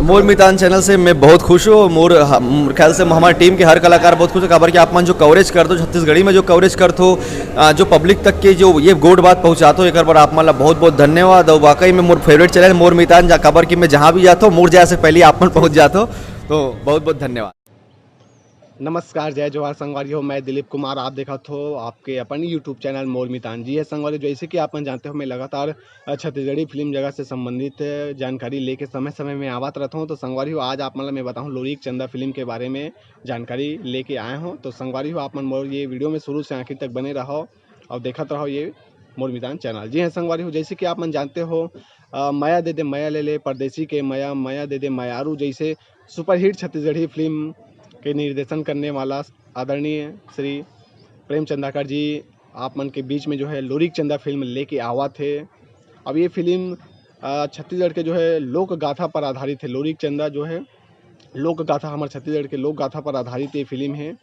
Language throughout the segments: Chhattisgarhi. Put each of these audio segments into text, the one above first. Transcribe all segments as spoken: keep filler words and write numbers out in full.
मोर मितान चैनल से मैं बहुत खुश हूँ। मोर हम- ख्याल से हमारे टीम के हर कलाकार बहुत खुश है, काबर कि आप मन जो कवरेज करते हो, छत्तीसगढ़ी में जो कवरेज करते हो, आ, जो पब्लिक तक के जो ये गोठ बात पहुँचाते हो, एक बार आप मन ला बहुत बहुत धन्यवाद। और वाकई में मोर फेवरेट चैनल मोर मितान जा, काबर कि मैं जहाँ भी जाता हूँ, मोर जाए से पहले आप मन पहुँच जाते हो। तो बहुत बहुत धन्यवाद। नमस्कार, जय जोहार संगवारी हो, मैं दिलीप कुमार। आप देखत हो आपके अपन YouTube चैनल मोर मितान। जी है संगवारी, जैसे कि आप मन जानते हो, मैं लगातार अ, छत्तीसगढ़ी फिल्म जगत से संबंधित अ, जानकारी लेके समय समय में आवत रहता हूँ। तो संगवारी हो, आज आप मन ला मैं बताऊँ लोरिक चंदा फिल्म के बारे में जानकारी लेके आए हूँ। तो संगवारी हो, आप मन मोर ये वीडियो में शुरू से आखिर तक बने रहो और देखत रहो ये मोर मितान चैनल। जी हाँ संगवारी हो, जैसे कि आप मन जानते हो, अ, मया दे दे मया ले ले, परदेसी के मया, मया दे दे मयारू जैसे सुपरहिट छत्तीसगढ़ी फिल्म के निर्देशन करने वाला आदरणीय श्री प्रेम चंदाकर जी आप मन के बीच में जो है लोरिक चंदा फिल्म लेके आवा थे। अब ये फिल्म अ, छत्तीसगढ़ के जो है लोक गाथा पर आधारित है। लोरिक चंदा जो है लोक गाथा, हमारे छत्तीसगढ़ के लोक गाथा पर आधारित ये फिल्म है।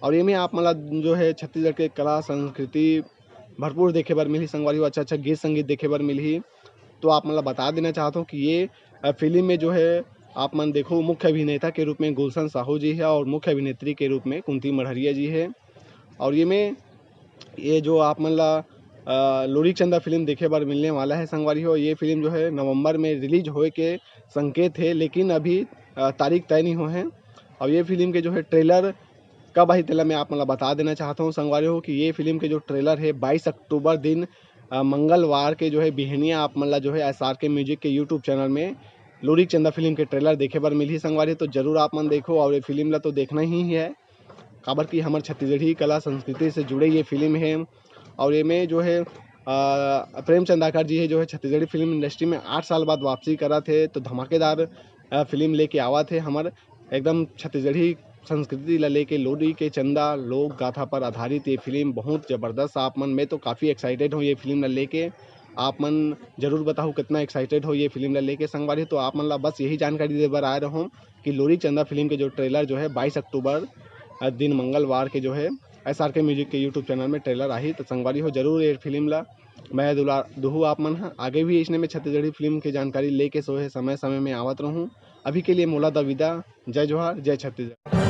और ये में आप मन ला जो है छत्तीसगढ़ के कला संस्कृति भरपूर देखे बर मिलही संगवारी हो, अच्छा अच्छा गीत संगीत देखे बर मिलही। तो आप मन ला बता देना चाहता हूँ कि ये अ, फिल्म में जो है आप मन देखो मुख्य अभिनेता के रूप में गुलशन साहू जी है और मुख्य अभिनेत्री के रूप में कुंती मढ़रिया जी है। और ये में ये जो आप मन ला अ, लोरिक चंदा फिल्म देखे बर मिलने वाला है संगवारी हो, ये फिल्म जो है नवंबर में रिलीज होए के संकेत है, लेकिन अभी अ, तारीख तय नहीं हो है। और ये फिल्म के जो है ट्रेलर कब आही तेला मैं आप मन ला बता देना चाहता हूँ संगवारी हो कि ये फिल्म के जो ट्रेलर है बाईस अक्टूबर दिन अ, मंगलवार के जो है बिहनिया आप मन ला जो है एस आर के म्यूजिक के यूट्यूब चैनल में लोरिक चंदा फिल्म के ट्रेलर देखे बर मिलही संगवारी। तो जरूर आप मन देखो और ये फिल्म ला तो देखना ही है, काबर कि हमर छत्तीसगढ़ी कला संस्कृति से जुड़े ये फिल्म है। और ये में जो है अ, प्रेम चंदाकर जी है जो है छत्तीसगढ़ी फिल्म इंडस्ट्री में आठ साल बाद वापसी करा थे, तो धमाकेदार अ, फिल्म लेके आवा थे हमर एकदम छत्तीसगढ़ी संस्कृति ला लेके लोरी के चंदा लोक गाथा पर आधारित ये फिल्म बहुत जबरदस्त। आप मन, मैं तो काफ़ी एक्साइटेड हूँ ये फिल्म ला लेके। आप मन जरूर बताओ कितना एक्साइटेड हो ये फिल्म ला लेके संगवारी। तो आप मन ला बस यही जानकारी दे बर आए रहूँ कि लोरी चंदा फिल्म के जो ट्रेलर जो है बाईस अक्टूबर अ, दिन मंगलवार के जो है एस आर के म्यूजिक के यूट्यूब चैनल में ट्रेलर आही। तो संगवारी हो जरूर ये फिल्म ला मैं दुला दुहू आप मन ह। आगे भी इसने में छत्तीसगढ़ी फिल्म के जानकारी लेके सो है समय समय में आवत रहूँ। अभी के लिए मोला द विदा। जय जोहार, जय छत्तीसगढ़।